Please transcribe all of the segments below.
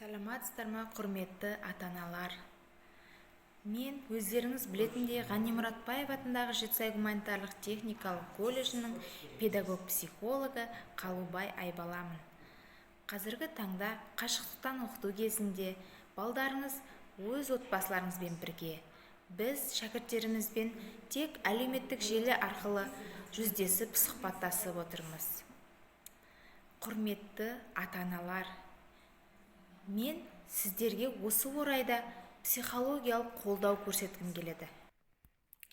Саламатсыздар ма, құрметті ата-аналар! Мен өздеріңіз білетіндей, Ғани Мұратбаев атындағы Жетісай гуманитарлық техникалық колледжінің педагог-психологы Қалубай Айбаламын. Қазіргі таңда қашықтықтан оқыту кезінде балдарыңыз өз отбасыларыңызбен бірге, біз шәкірттерімізбен тек әлеуметтік желі арқылы жүздесіп, сұхбаттасып отырмыз. Құрметті ата-аналар, мен сіздерге осы орайда психологиялық қолдау көрсеткім келеді.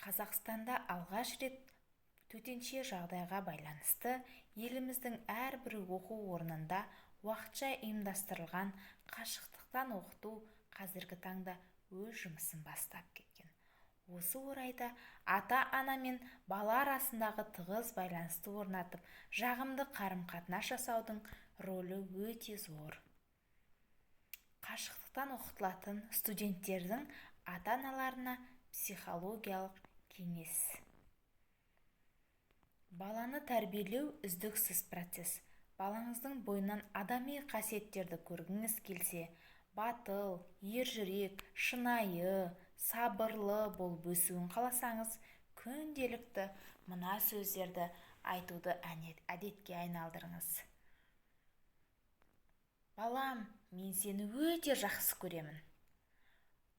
Қазақстанда алғаш рет төтенше жағдайға байланысты еліміздің әрбір оқу орнында уақытша ұйымдастырылған қашықтықтан оқыту қазіргі таңда өз жұмысын бастап кеткен. Осы орайда ата-ана мен бала арасындағы тығыз байланысты орнатып, жағымды қарым-қатынас жасаудың рөлі өте зор. Қашықтықтан оқытылатын студенттердің ата-аналарына психологиялық кеңес. Баланы тәрбиелеу – үздіксіз процесс. Балаңыздың бойынан адами қасиеттерді көргіңіз келсе, батыл, ержүрек, шынайы, сабырлы болып өсуін қаласаңыз, күнделікті мына сөздерді айтуды әдетке айналдырыңыз: «Балам, мен сені өте жақсы көремін».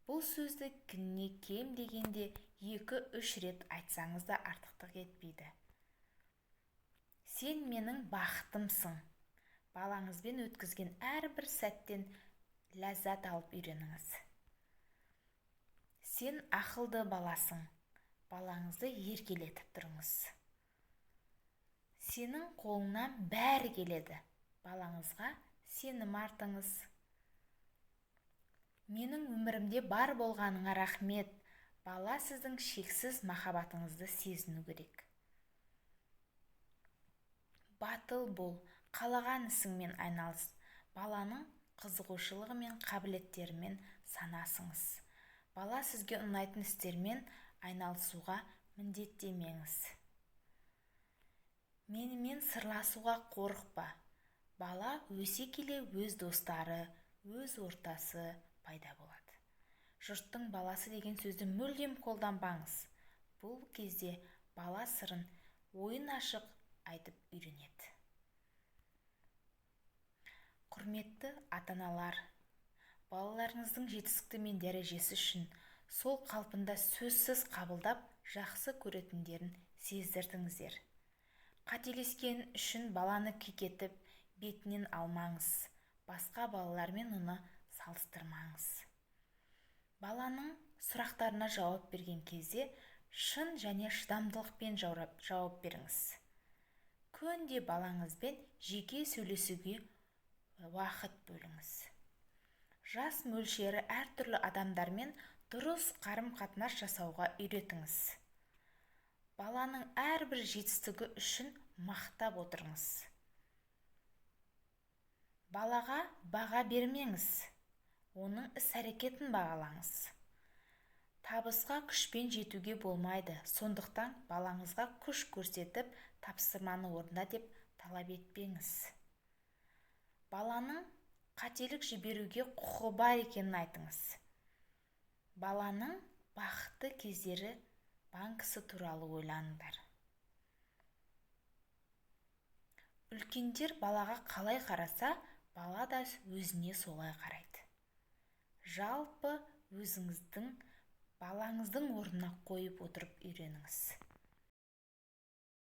Бұл сөзді күніне кем дегенде 2-3 рет айтсаңыз да, артықтық етпейді. «Сен менің бақытымсың». Балаңызбен өткізген әрбір сәттен ләззат алып үйреніңіз. «Сен ақылды баласың». Балаңызды еркелетіп тұрыңыз. «Сенің қолыңнан бәрі келеді». Балаңызға сенім артыңыз. «Менің өмірімде бар болғаныңа рахмет». Бала сіздің шексіз махаббатыңызды сезіну керек. «Батыл бол, қалаған ісіңмен айналыс». Баланың қызығушылығы мен қабілеттерімен санасыңыз. Бала сізге ұнайтын істермен айналысуға міндеттемеңіз. «Менімен сырласуға қорықпа». Бала өсе келе өз достары, өз ортасы пайда болады. «Жұрттың баласы» деген сөзді мүлдем қолданбаңыз. Бұл кезде бала сырын, ойын ашық айтып үйренеді. Құрметті ата-аналар, балаларыңыздың жетістігі мен дәрежесі үшін сол қалпында сөзсіз қабылдап, жақсы көретіндерін сездіртіңіздер. Қателескен үшін баланы кекетіп, бетінен алмаңыз, басқа балалармен оны салыстырмаңыз. Баланың сұрақтарына жауап берген кезде шын және шыдамдылықпен жауап беріңіз. Күнде балаңызбен жеке сөйлесуге уақыт бөліңіз. Жас мөлшері әртүрлі адамдармен дұрыс қарым-қатынас жасауға үйретіңіз. Баланың әрбір жетістігі үшін мақтап отырыңыз. Балаға баға бермеңіз, оның іс-әрекетін бағалаңыз. Табысқа күшпен жетуге болмайды, сондықтан балаңызға күш көрсетіп, тапсырманы орында деп талап етпеңіз. Баланың қателік жіберуге құқығы бар екенін айтыңыз. Баланың бақытты кездері банкісі туралы ойланыңдар. Үлкендер балаға қалай қараса, бала да өзіне солай қарайды. Жалпы, өзіңіздің балаңыздың орнына қойып отырып үйреніңіз.